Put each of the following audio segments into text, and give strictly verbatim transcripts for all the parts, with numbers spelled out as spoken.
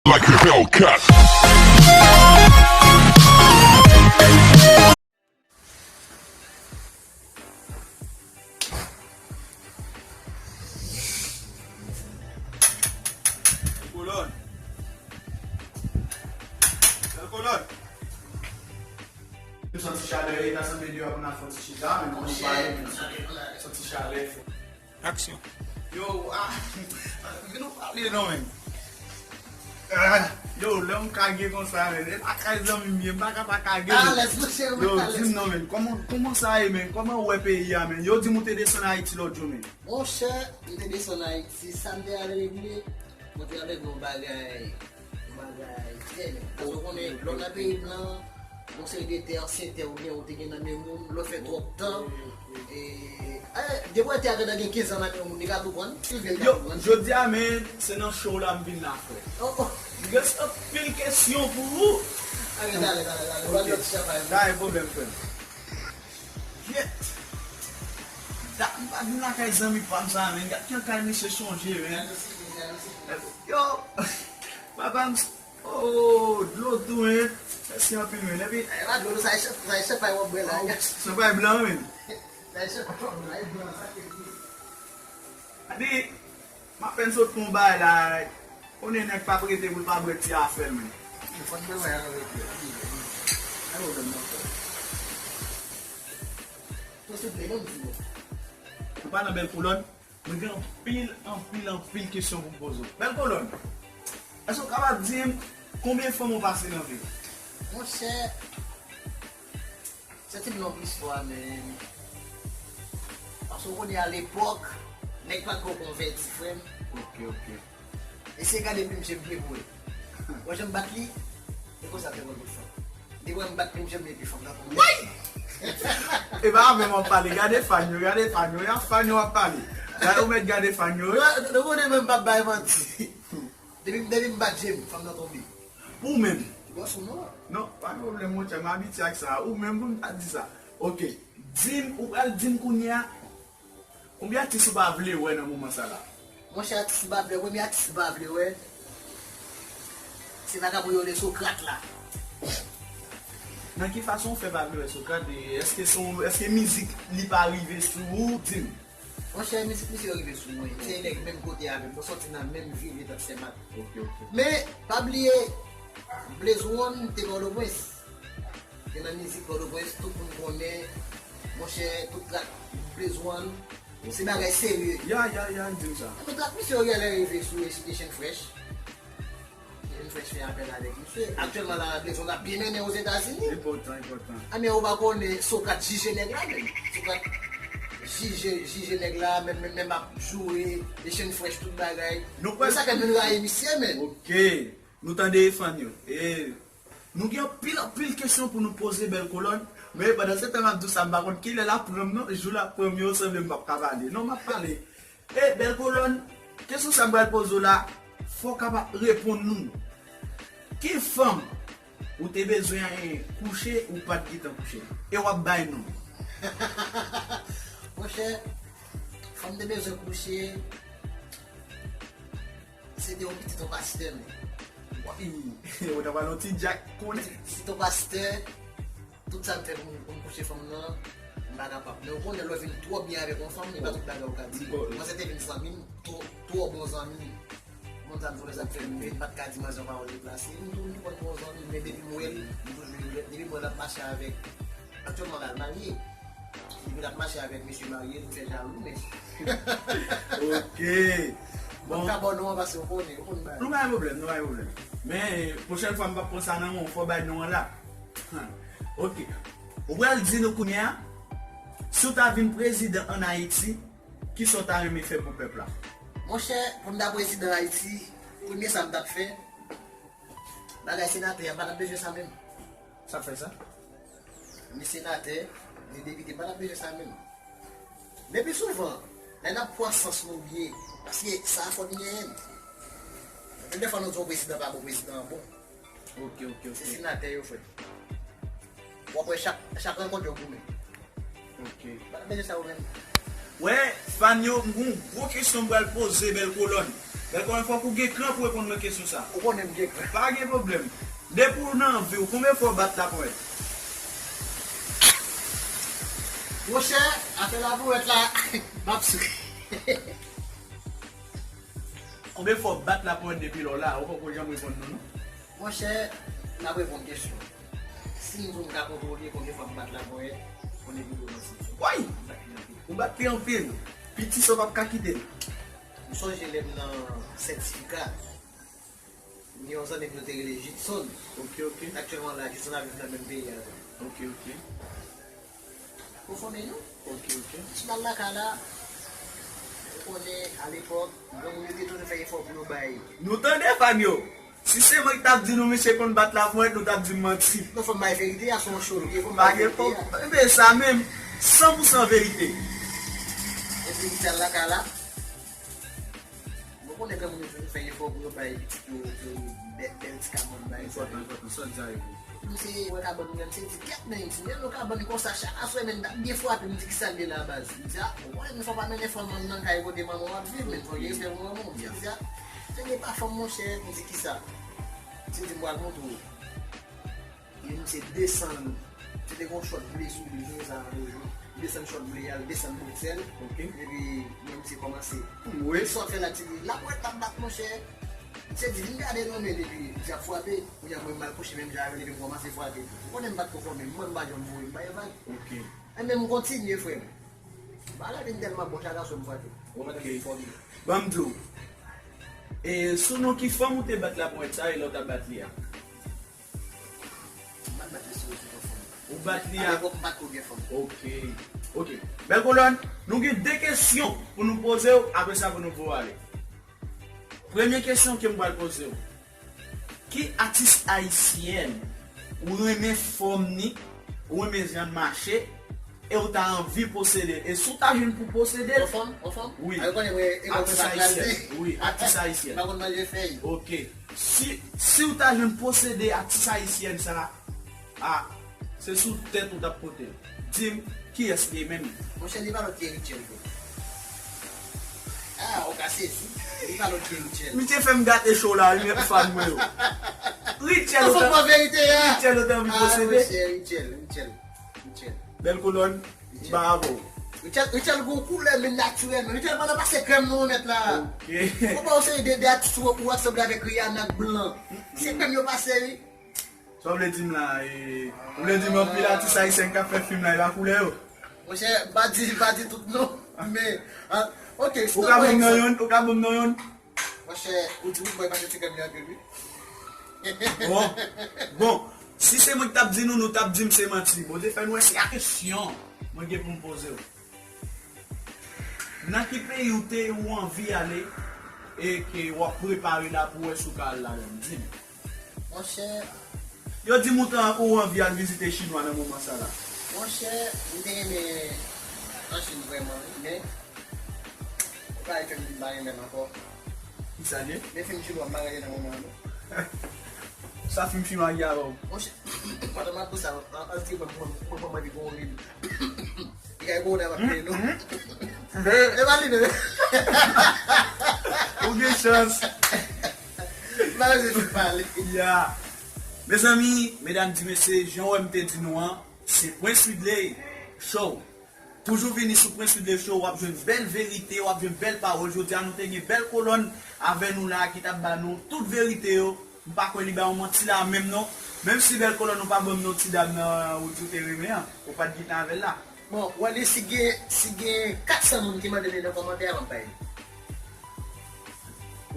Like a Hellcat. Kolòn. Bèl kolòn. Nou santi chalè, e ta sanble deyò pou n al fè yon ti chita, men nou pale, men nou santi chalè. Aksyon. Yo, ah, vin nou pale non, men. Ah, yo, lè m kage konsa, men, e lakay zanmi m ye, m pa ka pa kage, men. Alèz, monchè, yo, di m non, men, kòman, kòman sa ye, men? Kòman w wè peyi a, men? Yo di m ou te desann Ayiti lòt jou, men. Monchè, m te desann Ayiti, sa m te al regle, mwen te al regle yon bagay, yon bagay trè nèt. Paske w konnen, lè w nan peyi blan, yon seri de tè, ansyen tè ou gen, ou te gen nan men moun, lè w fè twòp tan, e, e, depi w wè tè a gentan gen kenz an nan men moun, li ka tou pran, si l vle, li ka tou pran. Yo, jodi a, men, se nan show la m vin la, frè. Oh, oh. M gen anpil kesyon pou ou. Ale, ale, ale, ale. Ok. Pa gen pwoblèm, frè m. Kyèt! Dat m pa vin lakay zanmi pa m sa, men. Gad jan kay misye chanje, men. Yo! Papa m, oh, dlo tou, men. Mèsi anpil, men. Epi, e pa dlo, sa e chanpay, sa e chanpay w ap bwè la. Oh, chanpay blan, men. Sa e chanpay w ap bwè la, e blan, sa te di. Epi, m apèn sot pran yon bagay la. Konnen nèg p ap rete pou l pa bwè ti afè l, men. Fò n bwè bagay la rete. Pa gen pwoblèm non, frè. Mwen souple non, m di non. Nou pa nan bèl kolòn, mwen gen anpil, anpil, anpil kesyon pou m poze w. Bèl kolòn, èske w kapab di m konbyen fanm ou pase nan vi w? Monchè, se t yon long istwa, men. Paske w konnen alepòk, nèg pa t ko konvèti, frè m. Ok, ok. Eseye gade pi m je m pye pou wè. Wè jan m bat li, e konsa te wè lòt fanm. Li wè m bat pi m je m pye fanm nan pou mwen. E pa avè m w ap pale, gade fan yo, gade fan yo, y ap fan yo w ap pale. Gade ou mèt gade fan yo. Nou, nou konnen mwen m p ap bay manti. Depi, depi m bat je m, fanm nan tonbe. Pou ou menm? Bòs ou non? Non, pa gen pwoblèm, monchè, m abitye ak sa. Ou menm pou m ta di sa. Ok. Di m, ou pral di m kounye a, konbyen atis ou pa vle wè nan moman sa la? Monchè, atis m pa vle, premye atis m pa vle wè, se vagabon yo rele Sokrat la. Nan ki fason w fè pa vle wè Sokrat? E èske se yon, èske mizik li pa rive sou ou? Di m. Monchè, mizik misye rive sou mwen. Se nèg menm kote avè m. Nou sòti nan menm vil, li t ap Senmak. Ok, ok. Men, pa bliye, Blaze One te Pòtoprens. Te nan mizik Pòtoprens, tout moun konnen. Monchè, tout trak Blaze One, se bagay serye. Ya, ya, ya, di m sa. Ebyen, trak misye yo genlè rive sou Asian Fresh. Asian Fresh fè apèl avèk misye. Aktyèlman la, Blaze One ap byen mennen Ozetazini. Enpòtan, enpòtan. A, men ou pa konnen, Sokrat jije nèg la, menm. Sokrat jije, jije nèg la, menm, menm, menm ap joure, Asian Fresh, tout bagay. Nou kwè. Se sa k fè moun rayi misye, menm. Ok. Nou tande e fan yo. E, nou gen anpil, anpil kesyon pou nou poze Bèl Kolòn. Men pandan se tan m ap di w sa, m pa konn kilè l ap pran m non. Jou l ap pran m yo, sanble m p ap ka pale. Non, m ap pale. E, Bèl Kolòn, kesyon sa m pral poze w la, fò w kapab reponn nou. Ki fanm ou te bezwen kouche ou pa t gentan kouche? E w ap bay non. Monchè, fanm m te bezwen kouche, se te yon pitit yon pastè, men. Wi, ou ta pral yon ti djak konnen. Pitit yon pastè, tout sa m fè pou m, pou m kouche fanm nan, m pa kapab. Men ou konnen lè w vin twò byen avèk yon fanm, e pa tout bagay ou ka di. Manzè te vin zanmi m, twò, twò bon zanmi. Moun sa m konnen sa k fè m vin pa t ka di manzè yon pawòl deplase. M tou, m tou konn bon zanmi, men depi m wè l, m toujou, depi m wè l ap mache avèk, aktyèlman la, l marye. Depi l ap mache avèk mesye marye, m fè jalou, men. Ok. Bon. Mwen ka ba w non an paske w konnen, w konn bagay. Nou pa gen pwoblèm, nou pa gen pwoblèm. Men, pwochèn fwa m p ap pran sa nan men w, fò w bay non an la. Ok. Ou pral di nou kounye a, si w ta vin prezidan ann Ayiti, kisa w ta renmen fè pou pèp la? Monchè, pou m ta prezidan Ayiti, premye sa m t ap fè, bagay senatè a, m pa t ap bezwen sa menm. Sa k fè sa? Ni senatè, ni depite, m pa t ap bezwen sa menm. Men pi souvan, lè n ap kwasans nou byen, paske sa a fò n genyen l. Gen de fwa nou di yon prezidan pa bon, prezidan an bon. Ok, ok, ok. Se senatè yo, frè. W ap wè chak, chak rankont yo goumen. Ok. Pa t ap bezwen sa ou menm. Wè, fan yo, m gon gwo kesyon m pral poze Bèl Kolòn. Bèl Kolòn, fòk ou gen kran pou reponn mwen kesyon sa. Ou konnen m gen kran. Pa gen pwoblèm. Depi w nan vi w, konbyen fwa w bat laponyèt? Monchè, afè laponyèt la, m ap sou. Konbyen fwa w bat laponyèt depi lè w la? Ou poko janm reponn non, non. Monchè, n ap reponn kesyon. Si m di w m ka konte w byen konbyen fwa m bat laponyèt, konnen videyo nan sou. Woy! Ou bat li anpil. Piti sa w p ap ka kite l. M sonje lè m nan sètifika. M gen yon zanmi m yo te rele Jitson. Ok, ok. Aktyèlman la, Jitson ap viv nan menm peyi a tou. Ok, ok. Ou fòme nou? Ok, ok. Ti bal lakay la, ou konnen, alepòk, granmoun yo te toujou fè efò pou yo bay. Nou tande, fan yo! Si se mwen ki t ap di nou misye konn bat laponyèt, nou t ap di m manti. Non, fò m bay verite a, se yon show nou ye, fò m bay verite a. Pa gen pwoblèm. Ebyen, sa menm, san pou san verite. Epi, ti bal lakay la, nou konnen granmoun yo toujou fè efò pou yo bay pitit yo, yo bèl, bèl ti kabann bay. Enpòtan, enpòtan, sa w di a e vre. Misye wè kabann li, misye di, "Kèt, men," li di, "men yon kabann konsa, chak aswè, men, m t ap byen frape." M di, "Kisa l ye la, baz?" Li di, "A, ou konnen, men fò w pa mennen fanm nan kay kote manman w ap viv, men fò w gen respè pou manman w." M di, "Kisa?" Se li pa fanm, monchè. M di, "Kisa?" Li di, "M pral montre w." Epi misye desann, misye te gen yon chòt ble sou li, jounen sa a toujou. Li desann chòt ble a, li desann boksè l. Ok. Epi, men misye kòmanse. Wi. Sa w fè la, ti li, laponyèt t ap bat, monchè. Misye di, "Vin gade non, men," epi misye ap frape. Kounye a, mwen, m al kouche menm jan avè l, epi m kòmanse frape. Ou konnen m pa t ko fòme, mwen, m pa janm voye, m pa gen vag. Ok. Enben, m kontinye, frè m. Bagay la vin tèlman bon, chak aswè m frape. Ok. Ban m di w. E sou non ki fanm ou te bat laponyèt sa, e lè w t ap bat li a? M pa t bat li sou, sou fanm. Ou bat li a? Alepòk, m pa t ko gen fanm. Ok. Ok. Bèl Kolòn, nou gen de kesyon pou nou poze w, apre sa pou nou voye w ale. Premye kesyon ke m pral poze w. Ki atis ayisyèn ou renmen fòm ni, ou renmen jan l mache, e ou ta anvi posede l? E si w ta jwenn pou posede l? Yon fanm? Yon fanm? Wi. A, ou konnen mwen, e mwen, atis ayisyèn. Wi, atis ayisyèn. M pa konn manje fèy. Ok. Si, si w ta jwenn posede atis ayisyèn sa a, se sou tèt ou t ap pote l. Di m, kiyès li ye menm? Monchè, li pa lòt ke Rutshelle, wi. A, ou ka sezi. Li pa lòt ke Rutshelle. Misye fè m gate show la, wi, men fan mwen yo. Rutshelle, ou ta, Rutshelle, ou ta anvi posede? A, monchè, Rutshelle, Rutshelle, Rutshelle. Bèl Kolòn, m pa avè w. Rutshelle, Rutshelle gon koulè, men natirèlman. Rutshelle pa nan pase krèm non, mèt la. Ok. Ou pa w se de, de atis ou, ou ap sanble avèk Rihanna k blan. Se krèm yo pase, wi. Sa w vle di m la, e, ou vle di m anpil atis ayisyen k ap fè fim la, e pa koulè yo? Monchè, m pa di, m pa di tout non, men, a, ok, si w ka ban m nan youn, ou ka ban m nan youn? Monchè, ou di wi, bòy pa soti krèm li anpil, wi. Bon, bon, si se mwen ki t ap di nou, nou t ap di m se manti. Bon, te fè nou wè se a kesyon mwen gen pou m poze w. Nan ki peyi w te ou anvi ale e ke w ap prepare la pou wè si w ka al ladan l? Di m. Monchè. Yo di m ou t an, ou anvi al vizite chinwa nan moman sa la. Monchè, m te renmen an Chin vrèman, wi, men ou pa fè m pa renmen l ankò. Kisa l ye? Men fim chinwa m pa gade nan moman an, non. Sa fim chinwa gen avè w? Monchè, pandan m ap di sa, an, an, an, mwen, mwen, mwen, mwen, mwen, mwen, Li kay gwo nan map peye nou. E pa li menm. Ou gen chans. Malere fin pale. Ya. Mezanmi, medam, di mesye, jan w wè m te di nou an, se Prince Widley Show. Toujou vini sou Prince Widley Show, w ap jwenn bèl verite, w ap jwenn bèl pawòl. Jodi a, nou te gen Bèl Kolòn avè nou la ki t ap ba nou tout verite yo. M pa kwè li ba w manti la menm non. Menm si Bèl Kolòn ou pa ban m non ti dam nan wout ou te renmen an, ou pa t gentan avè l la. Bon, wè li si gen, si gen kat san moun ki mande li nan kòmantè a, m ap bay li.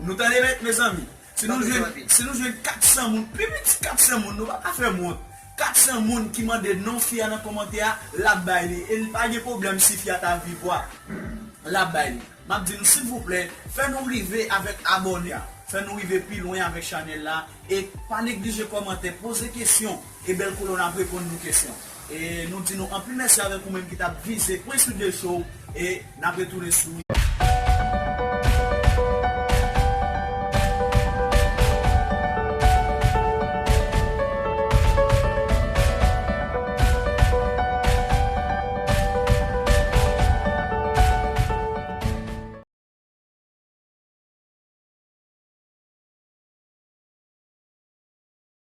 Nou tande mèt, mezanmi. Si nou jwenn, si nou jwenn kat san moun, pi piti kat san moun, nou pa ka fè m wont. Kat san moun ki mande non fi a nan kòmantè a, l ap bay li. E li pa gen pwoblèm si fi a ta vivwa, l ap bay li. M ap di nou, silvouplè, fè nou rive avèk abòne a. Fè nou rive pi lwen avèk chanèl la. E pa neglije kòmante, poze kesyon. E Bèl Kolòn ap reponn nou kesyon. E nou di nou anpil mèsi avèk ou menm ki t ap vize Prince Widley Show. E n ap retounen sou